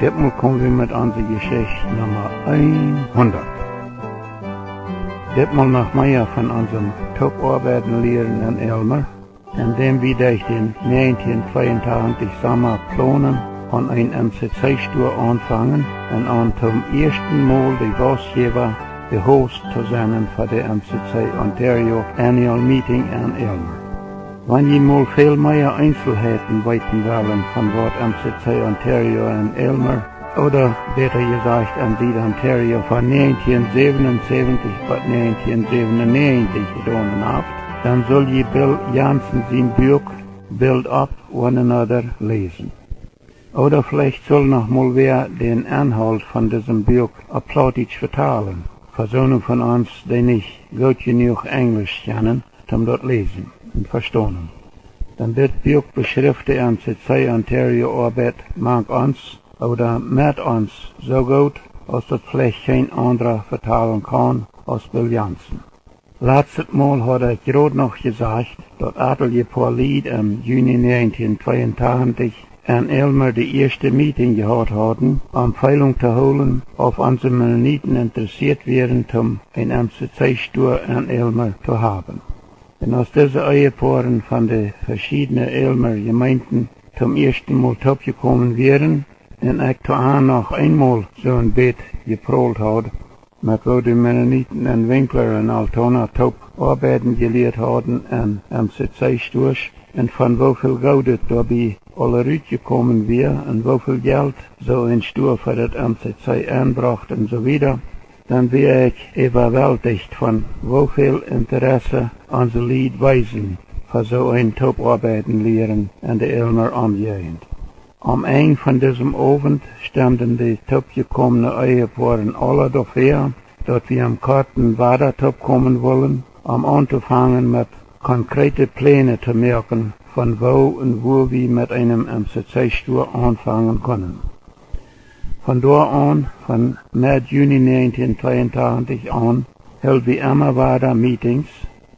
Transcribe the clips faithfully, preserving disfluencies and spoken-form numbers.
Ditmol komen wie met onse Jeschicht Numma eenhundat. Ditmol noch mea von onsem Toopoabeiden lieren en Aylmer, en däm wie derch dän näajentieen tweeuntachentich Somma plonen, aun een M C C Stua aunfangen un aun toom ieeschten Mol de Gaustjäwa, de Host to sennen fa de M C C Ontario Annual Meeting en Aylmer. Wan jie mol väl mea Eenselheiten weeten wellen von waut M C C Ontario en Aylmer, ooda bäta jesajcht en Sied-Ontario, von näajentieen säwenunsäwentich bat näajentieen säwenunnäajentich jedonen haft, dan sull jie Bill Janzen sien Buak Build Up One Another läsen. Ooda veleicht sull noch mol wäa dän Enhault von disem Buak opp Plautdietsch vetalen, fa soone von ons, dee nich goot jenuach Enjlisch kjennen, toom daut läsen un vestonen. Dan dit Buak beschrift de M C C Ontario Oabeit mank ons, ooda met ons, soo goot aus daut veleicht kjeen aundra vetalen kaun aus Bill Janzen. Latstet Mol haud ekj jrod noch jesajcht, daut atelje poa Lied em Juni näajentieen tweeuntachentich en Aylmer de ieeschte Meeting jehaut hauden, om Feelunk to hoolen, auf onse Mennoniten interessieet wieren, toom een M C C Stua en Aylmer to haben. Un aus dise Ehepoaren von de veschiedne Aylmer Jemeenten toom ieeschten Mol toopjekomen wieren, un ekj to an noch eenmol soo een bät jeprolt haud, met woo de Mennoniten en Winkler un Altona toop oabeiden jelieet hauden en M C C Stuasch, un von woo väl Goodet doabie aul rutjekomen wia un woo väl Jelt soo een Stua fa daut M C C enbrocht un soo wieda, dan wia ekj äwawelticht von woo väl Interesse onse Lied weesen fa soo een Toopoabeiden lieren en de Aylmer Omjäajent. Aum Enj von disem Owent stemden de toopjekomne Ehepoaren aula doafäa, daut wie em Korten wada toopkomen wullen, om auntofangen met konkrete Pläne to moaken, von woo un wua wie met eenem M C C Stua aunfangen kunnen. Von doa aun, von Med Juni näajentieen tweeuntachentich aun, hilt wie emma wada Meetings,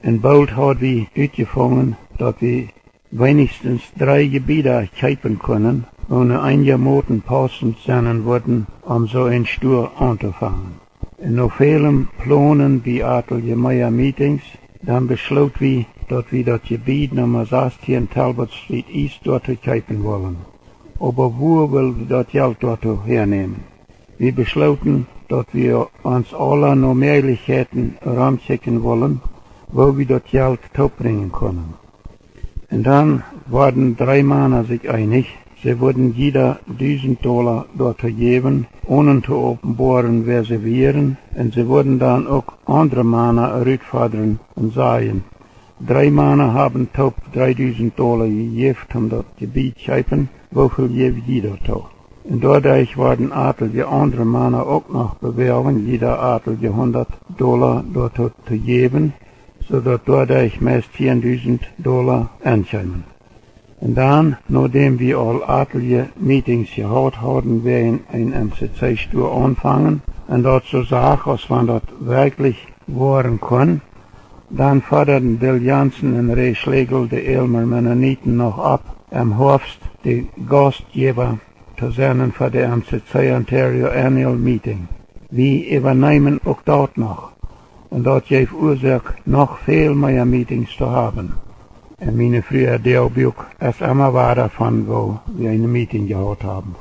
un boolt haud wie utjefungen, daut wie weinichstens dree Jebieda kjeepen kunnen, woone eenjamoten paussent sennen wudden, om soo een Stua auntofangen. Un no välem Plonen bie atelje mea Meetings, dan beschloot wie, daut wie daut Jebied Numma sastieen Talbot Street East doatoo kjeepen wullen. Oba wua wull wie daut Jelt doatoo häanämen? Wie beschlooten, daut wie ons aula no Mäajlichkjeiten romkjikjen wullen, woo wie daut Jelt toopbrinjen kunnen. Un dan worden dree Mana sikj eenich, see wudden jieda dusent Dola doatoo jäwen, onen to openboaren, wäa see wieren, un see wudden dan uk aundre Mana rutfodren un sajen: Dree Mana haben toop dreedusent Dola jejäft, om daut Jebied kjeepen, woo väl jäw jie doatoo? Un doaderch worden atelje aundre Mana uk noch bewäagen, jieda atelje hundat Dola doatoo to jäwen, soo daut doaderch meist tieendusent Dola enkjeemen. Un dan, nodäm wie aul atelje Meetings jehaut hauden wäajen een M C C Stua aunfangen, un daut soo sach, aus wan daut werkjlich woaren kunn, dan fodaden Bill Janzen un Ray Schlegel de Aylmer Mennoniten noch opp, em Hoafst de Gaustjäwa to sennen fa de M C C Ontario Annual Meeting. Wie äwaneemen uk daut noch. Un daut jeef Uasoak, noch väl mea Meetings to haben. En miene Fru äa Buak es emma wada von, woo wie eene Meeting jehaut haben.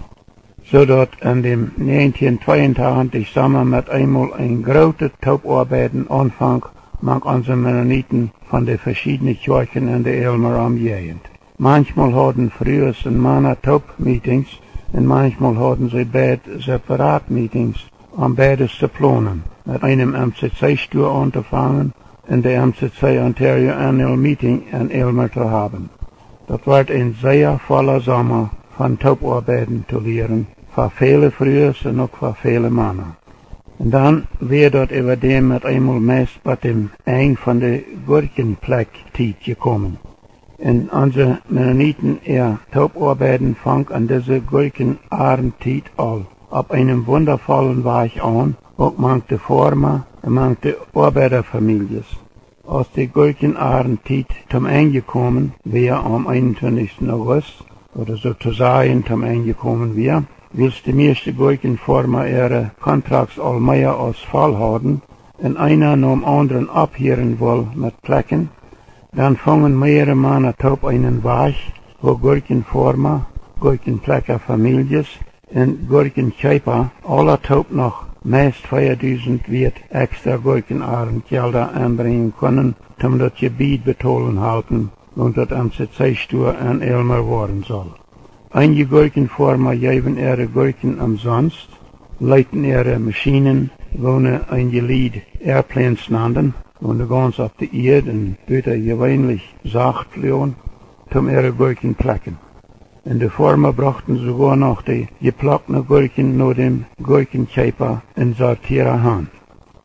Soo daut en däm näajentieen tweeuntachentich Somma met eemol een grootet Toopoabeiden aunfonk mank onse Mennoniten von de veschiedne Kjoakjen en de Aylmer Omjäajent. Manchmol hauden Frues un Mana toop Meetings, un manchmol hauden see beid separat Meetings, om beides to plonen, met eenem M C C Stua auntofangen un de M C C Ontario Annual Meeting en Aylmer to haben. Daut wort een sea volla Somma von Toopoabeiden to lieren, fa väle Frues un uk fa väle Mana. Un dan wia daut äwadäm met eemol meist bie däm Enj von de Gurkjenplekjtiet jekomen. Un onse Mennoniten äa Toopoabeiden fonk en dise Gurkjenarnttiet aul opp eenem wundavollen Wajch aun, uk mank de Foarma un mank de Oabeidafamieljes. Aus de Gurkjenarnttiet toom Enj jekomen wia aum eenuntwintichsten August, ooda soo to sajen toom Enj jekomen wia, Wiels de mieeschte Gurkjenfoarma äare Contracts aul mea aus voll hauden un eena nom aundren opphieren wull met plekjen, dan fungen mearere Mana toop eenen Wajch, woo Gurkjenfoarma, Gurkjenplekja Famieljes un Gurkjenkjeepa aula toop noch meist veadusent wieet ekstra Gurkjenarentjelda enbrinjen kunnen, toom daut Jebied betolen halpen, waut daut M C C Stua en Aylmer woaren sull. Eenje Gurkjenfoarma jeewen äare Gurkjen omsonst, leeten äare Maschienen, woone eenje Lied airplanes nanden, woone gauns opp de Ieed un butajeweenlich sacht fluagen, toom äare Gurkjen plekjen. Un de Foarma brochten soogoa noch de jeplokjte Gurkjen no däm Gurkjenkjeepa un Sortiera han.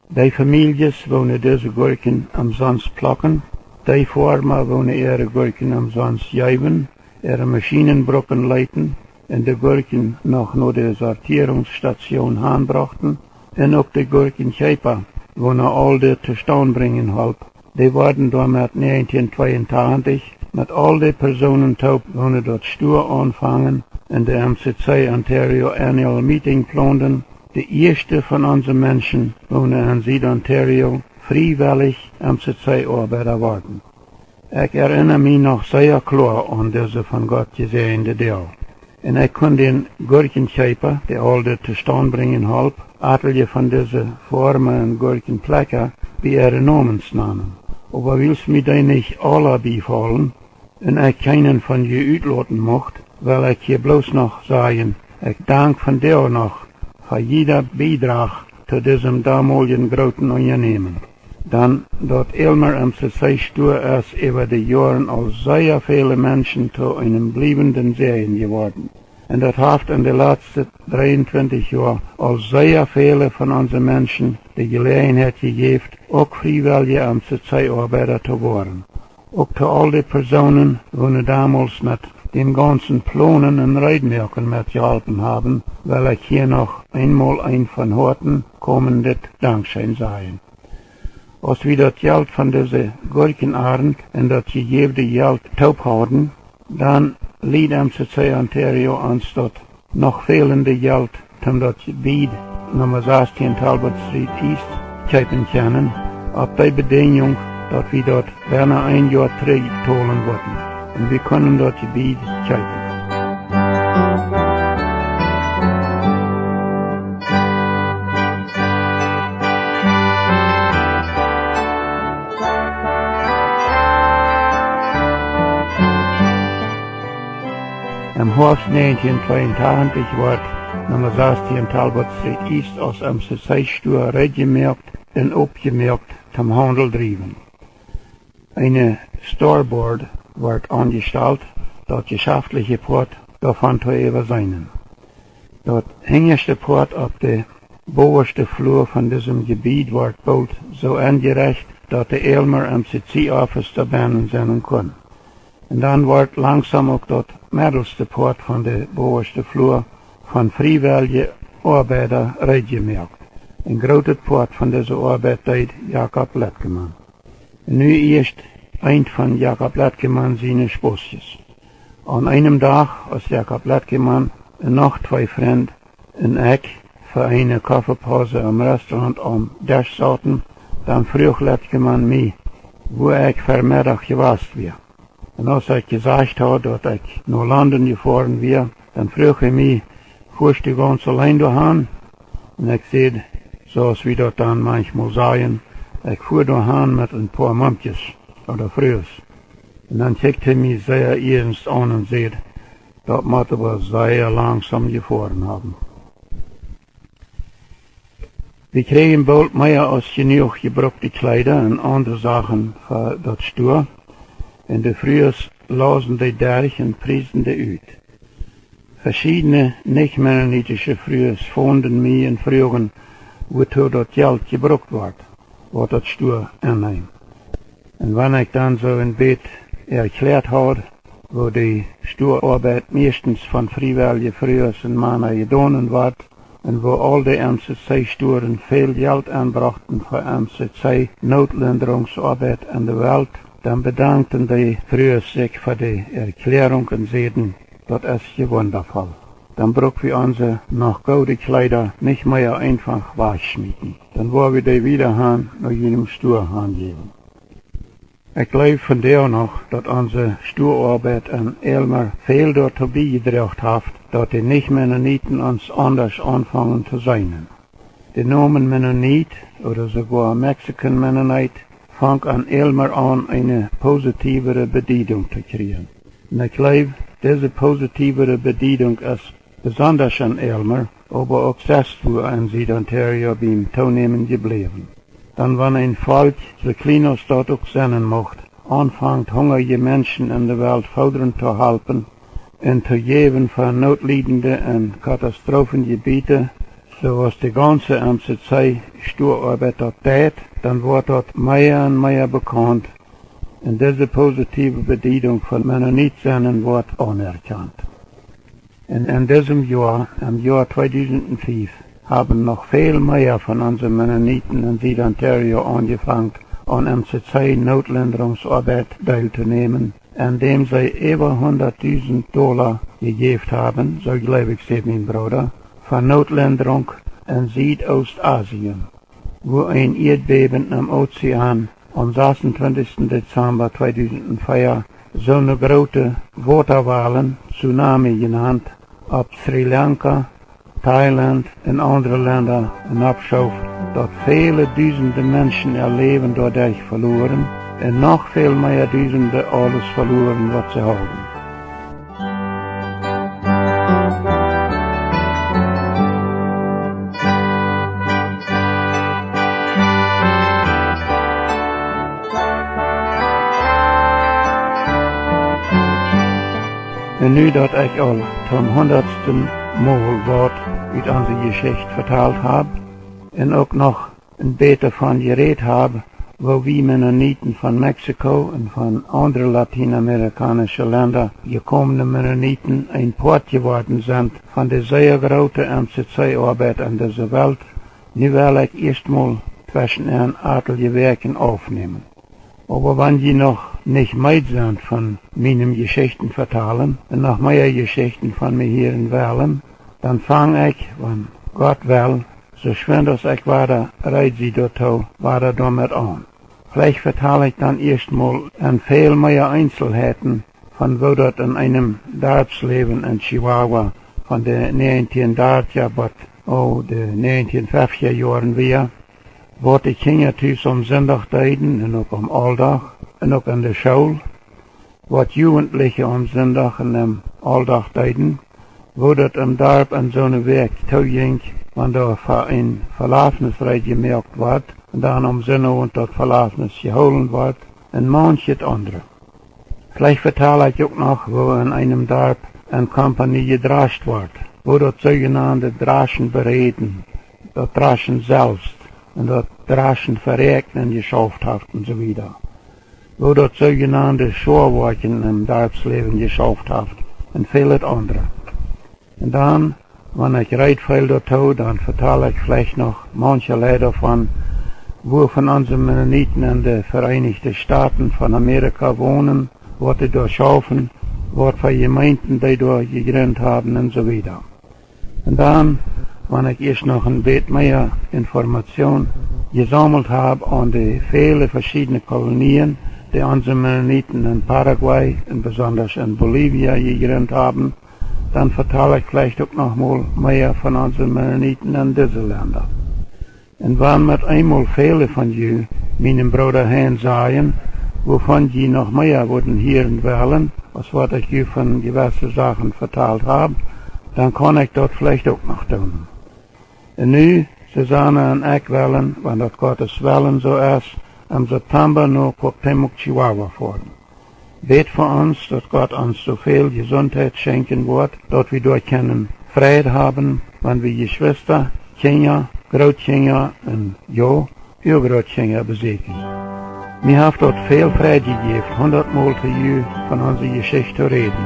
Dee Famieljes, woone dise Gurkjen omsonst plokjen, dee Foarma, woone äare Gurkjen omsonst jeewen, äare Maschienen brucken leeten un de Gurkjen noch no de Sortierungsstation han brochten, un uk de Gurkjenkjeepa, woone aul dit tostaunt brinjen holp, dee worden doamet näajentieen tweeuntachentich met aul de Persoonen toop, woone daut Stua aunfangen un de M C C Ontario Annual Meeting planden, de ieeschte von onse Menschen, woone en Sied-Ontario friewellich M C C Oabeida worden. Ekj erinna mie noch sea kloa aun dise von Gott jesäajende Doag. Un ekj kunn dän Gurkjenkjeepa, dee aul dit tostaunt brinjen holp, atelje von dise Foarma un Gurkjenplekja bie äare Nomes nanen. Oba wiels mie dee nich aula biefaulen un ekj kjeenen von jie utloten mucht, well ekj hia bloos noch sajen, ekj dank vondoag noch fa jieda Biedrach to disem doamoljen grooten Unjanämen. Dan daut Aylmer M C C Stua es äwa de Joaren aul sea väle Menschen to eenem bliewenden Säajen jeworden. Un daut haft en de latste dreeuntwintich Joa aul sea väle von onse Menschen de Jeläajenheit jejäft, uk friewelje M C C Oabeida to woaren. Uk to aul de Persoonen, woone domols met däm gaunzen Plonen un Reedmoaken metjeholpen haben, well ekj hia noch eenmol een von Hoaten komen dit Dankscheen sajen. Aus wie daut Jelt von dise Gurkjenarnt un daut jejäwde Jelt toop hauden, dan lieed M C C Ontario ons daut noch fälende Jelt toom daut Jebied Numma sastieen Talbot Street East kjeepen kjennen, opp dee Bedinjunk, daut wie daut bennen een Joa trigj betolen wudden. Un wie kunnen daut Jebied kjeepen. Em Hoafst näajentieen tweeuntachentich wort Numma sastieen Talbot Street East aus M C C Stua reed jemoakt un oppjemoakt toom Haundel driewen. Eene Store Board wort aunjestalt, daut jeschaftliche Poat doavon to äwaseenen. Daut hinjaschte Poat opp de bowaschte Flua von disem Jebied wort boolt soo enjerecht, daut de Aylmer M C C Office doabennen sennen kunn. Un dan wort langsom uk daut meddelste Poat von de bowaschte Flua von friewelje Oabeida reed jemoakt. Een grootet Poat von dise Oabeit deed Jakob Letkeman. Un nu ieescht eent von Jakob Letkeman siene Spauskjes. Aun eenem Dach, aus Jakob Letkeman un noch twee Frind un ekj fa eene Koffepaus em Restaurant aum Desch sauten, dan fruach Letkeman mie, wua ekj Vemeddach jewast wia. Un aus ekj jesajcht haud, daut ekj no London jefoaren wia, dan fruach hee mie: "Fuascht du gaunz auleen doahan?" Un ekj säd, soo aus wie daut dan manchmol sajen: "Ekj fua doahan met een poa Mumkjes ooda Frues." Un dan kjikjt hee mie sea iernst aun un säd: "Daut mott oba sea langsom jefoaren haben." Wie kjrieejen boolt mea aus jenuach jebrukte Kjleeda un aundre Sachen fa daut Stua, un de Frues lausen dee derch un priesden dee ut. Veschiedne nich-mennonitische Frues foonden mie un fruagen, wuatoo daut Jelt jebrukt wort, waut daut Stua enneem. Un wan ekj dan soo een bät erkjläat haud, woo de Stuaoabeit mieeschtens von friewelje Frues un Mana jedonen wort, un woo aul de M C C Stuaren väl Jelt enbrochten fa M C C Nootlindrungsoabeit en de Welt, dan bedankten de Frues sikj fa de Erkjläarunk un säden: "Daut es je wundavoll." dan bruck wie onse noch goode Kjleeda nich mea eenfach wajchschmieten. Dan woa wie dee wieda han no jienem Stua hanjäwen. Ekj jleew vondoag noch, daut onse Stuaoabeit en Aylmer väl doatoo biejedroagen haft, daut de Nich-Mennoniten ons aundasch aunfungen to seenen. De Nomen Mennonit ooda soogoa Mexican Mennonite funk en Aylmer aun, eene positiewere Bediedunk to kjrieen. Un ekj jleew, dise positiewere Bediedunk es besondasch en Aylmer, oba uk sestwua en Sied-Ontario biem Toonämen jebläwen. Dan wan een Volkj, soo kjlien aus daut uk sennen mucht, aunfangt, hungrije Menschen en de Welt foodren to halpen un to jäwen fa Nootliedende en Katastroofenjebiete, soo aus de gaunze M C C Stuaoabeit daut deit, dan woat daut mea un mea bekaunt un dise positiewe Bediedunk von Mennonit sennen woat aunerkjant. Un en disem Joa, em Joa tweedusent fief, haben noch väl mea von onse Mennoniten en Sied-Ontario aunjefangen, aun M C C Nootlindrungsoabeit deeltonämen, endäm see äwa hundatdusent Dolla jejäft haben, soo jleew ekj, säd mien Brooda, fa Nootlindrunk en Siedoost-Asien, wua een Ieedbäben em Ozean aum sasuntwintichsten Dezamba tweedusent vea soone groote Wotawalen, Tsunami jenant, opp Sri Lanka, Thailand un aundre Lenda enopschoof, daut väle dusende Menschen äa Läwen doaderch veloaren un noch väl mea dusende aules veloaren, waut see hauden. Un nu daut ekj aul toom hundatsten Mol waut ut onse Jeschicht vetalt hab un uk noch een bät von jerät hab, woo wie Mennoniten von Mexiko un von aundre latienamerikaunsche Lenda jekomne Mennoniten een Poat jeworden sent von de sea groote M C C Oabeit en dise Welt, nu well ekj ieescht mol tweschen en atelje Wäakjen aufnämen. Oba wan jie noch nich meed sent von mienem Jeschichten vetalen un noch mea Jeschichten von mie hieren wellen, dan fang ekj, wan Gott well, soo schwind aus ekj wada reed sie doatoo, wada doamet aun. Veleicht vetal ekj dan ieescht mol en väl mea Eenselheiten von woo daut en eenem Darpsläwen en Chihuahua von de näajentieen dartja bat, oh, de näajentieen feftja Joaren wia, waut de Kjinja tus aum Sindach deeden un uk aum Auldach un uk en de School, waut Jugentliche aum Sindach un em Auldach deeden, woo daut em Darp en soone Wäakj toojinkj, wan doa fa een Velafnis reed jemoakt wort un dan aum Sinowent daut Velafnis jehoolen wort, un maunchet aundre. Veleicht vetal ekj uk noch, woo en eenem Darp en Kompanie jedrascht wort, woo daut soojenande Draschen beräden, daut Draschen selfst un daut Draschen veräakjnen jeschauft haft un soo wieda. Woo daut soojenande Schoawoakjen em Darpsläwen jeschauft haft un väl aundret. Un dan, wan ekj reed feel doatoo, dan vetal ekj veleicht noch maunchalei doavon, woo von onse Mennoniten en de Vereinichte Stoten von Amerika wonen, waut dee doa schaufen, waut fa Jemeenten dee doa jejrint haben un soo wieda. Un dan, wan ekj ieescht noch een bät mea Information jesaumelt hab aun de väle veschiedne Kolonieen, dee onse Mennoniten en Paraguay un besondasch en Bolivia jejrint haben, dan vetal ekj veleicht uk noch mol mea von onse Mennoniten en dise Lenda. Un wan met eenmol väle von ju mienem Brooda Hein sajen, wuavon jie noch mea wudden hieren wellen, aus waut ekj ju von jewesse Sachen vetalt hab, dan kaun ekj daut veleicht uk noch doonen. Un nu, Susanne un ekj wellen, wan daut Gottes Wellen soo es, em September no Cuauhtémoc, Chihuahua foaren. Bät fa ons, daut Gott ons soo väl Jesuntheit schenkjen woat, daut wie doa kjennen Freid haben, wan wie Jeschwista, Kjinja, Grootkjinja un, jo, Uagrootkjinja besäkjen. Mie haft daut väl Freid jejäft, hundatmol to ju von onse Jeschicht to räden.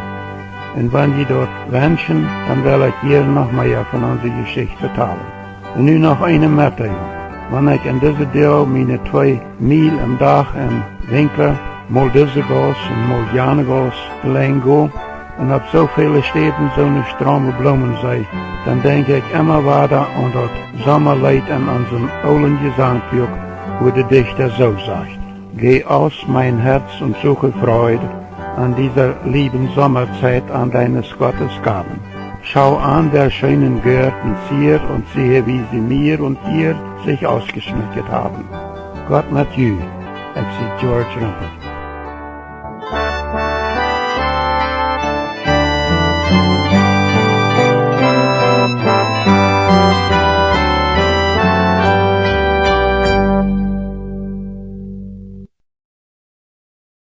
Un wan jie daut wenschen, dan well ekj jieren noch mea von onse Jeschicht vetalen. Un nu noch eene Metdeelunk. Wan ekj en dise Doag miene twee Miel em Dach em Winkjla, mol dise Gauss un mol jane Gauss, lenj go, un opp soo väle Städen soone straume Bloomensee, dan denkj ekj emma wada aun daut Somaleet en onsem oolen Jesangbuak, wua de Dichta soo sajcht: Geh aus, mein Herz, und suche Freud an dieser lieben Sommerzeit, an deines Gottes Gaben. Schau an der schönen Gärten Zier und siehe, wie sie mir und dir sich ausgeschmücket haben. Gott met ju, ekj sie George Rempel.